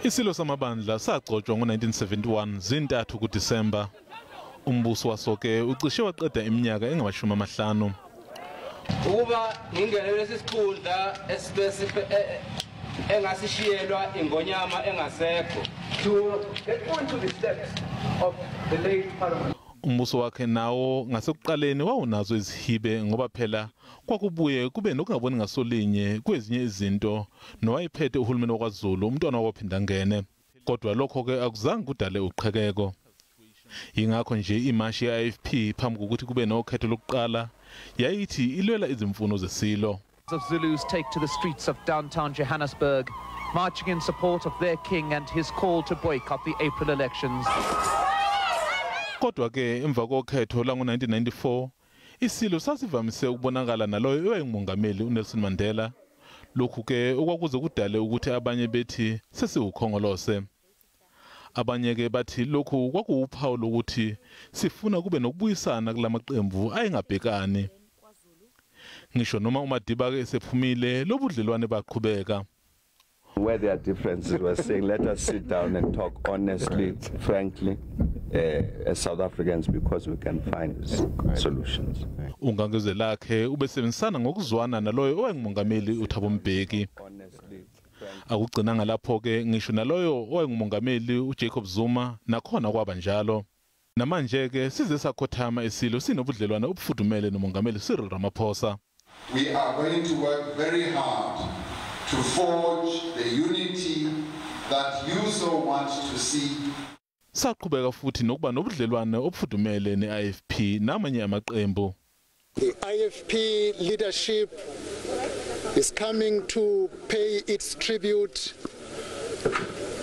Isilo samabandla sagcotshwa ngo-1971 zintathu kuDisemba. Umbuso waso-ke ucishe waqeda iminyaka engama-50. Ukuba ngingene lesi sikhundla engasishiyelwa ingonyama engasekho. To get onto the steps of the late Paramount. Umbuso wakhe nawo ngasekuqaleni wawunazo izihibe, ngoba phela kwakubuye kube nokungaboni ngasolinye kwezinye izinto nowayephethe uhulumeni wakwaZulu, umntwana wakwaPhindangene. Kodwa lokho-ke akuzange kudale uqhekeko. Yingakho nje imashi ye-IFP phambi kokuthi kube nokhetho lokuqala yayithi ilwela izimfuno zesilo. Of Zulus take to the streets of downtown Johannesburg, marching in support of their king and his call to boycott the April elections. Kodwa ke emva kokhetho lango-1994, isilo sasivamise ukubonakala naloyo owayengumongameli uNelson Mandela. Lokhu ke okwakuze kudale ukuthi abanye bethi sesiwukhongolose. Abanye ke bathi lokhu kwakuwuphawu lokuthi sifuna kube nokubuyisana kulamaqembu ayengabhekani. Ngisho noma uMadiba ke esephumile, lobudlelwane baqhubeka. Where there are differences, we're saying let us sit down and talk honestly, frankly, as South Africans, because we can find solutions. Ungangezwe lakhe ubesebenzisana ngokuzwana naloyo owayengumongameli uThabo Mbeki. Akugcinanga lapho ke, ngisho naloyo owayengumongameli uJacob Zuma nakhona kwaba njalo. Namanje ke size sakhothama isilo sinobudlelwane obufudumele nomongameli Cyril Ramaphosa. We are going to work very hard to forge the unity that you so want to see. Saqhubeka futhi nokuba nobudlelwane obufudumele ne-IFP namanye amaqembu. The IFP leadership is coming to pay its tribute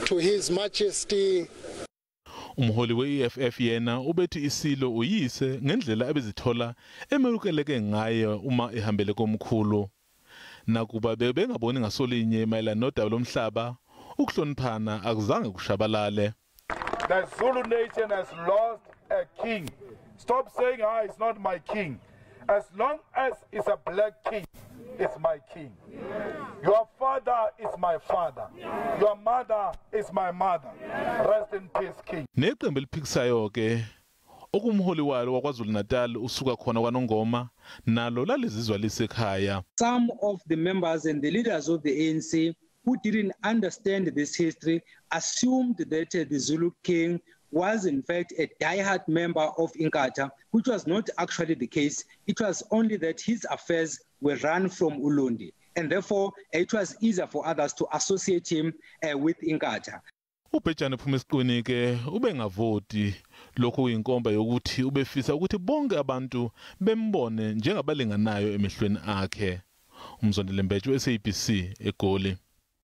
to His Majesty. Umholi we-EFF yena ubethi isilo uyise ngendlela abezithola emelukeleke ngayo uma ehambele komkhulu. Nakuba bebengaboni ngasolinye mayelana nodaba lomhlaba, ukuhloniphana akuzange kushabalale. The Zulu nation has lost a king. Stop saying, "Ah, it's not my king." As long as it's a black king, it's my king. Your father is my father. Your mother is my mother. Rest in peace, king. Neqembu eliphikisayo ke, okumholi walo waKwaZulu Natal usuka khona kwaNongoma, nalo lalizizwa lisekhaya. Some of the members and the leaders of the ANC who didn't understand this history assumed that the Zulu king was in fact a diehard member of Inkatha, which was not actually the case. It was only that his affairs were run from Ulundi, and therefore it was easier for others to associate him with Inkatha. Ubhejane phuma esiqwini ke ubengavoti. Lokhu kuyinkomba yokuthi ubefisa ukuthi bonke abantu bembone njengabalinganayo emehlweni akhe. Umzondele Mbejo, SABC, eGoli.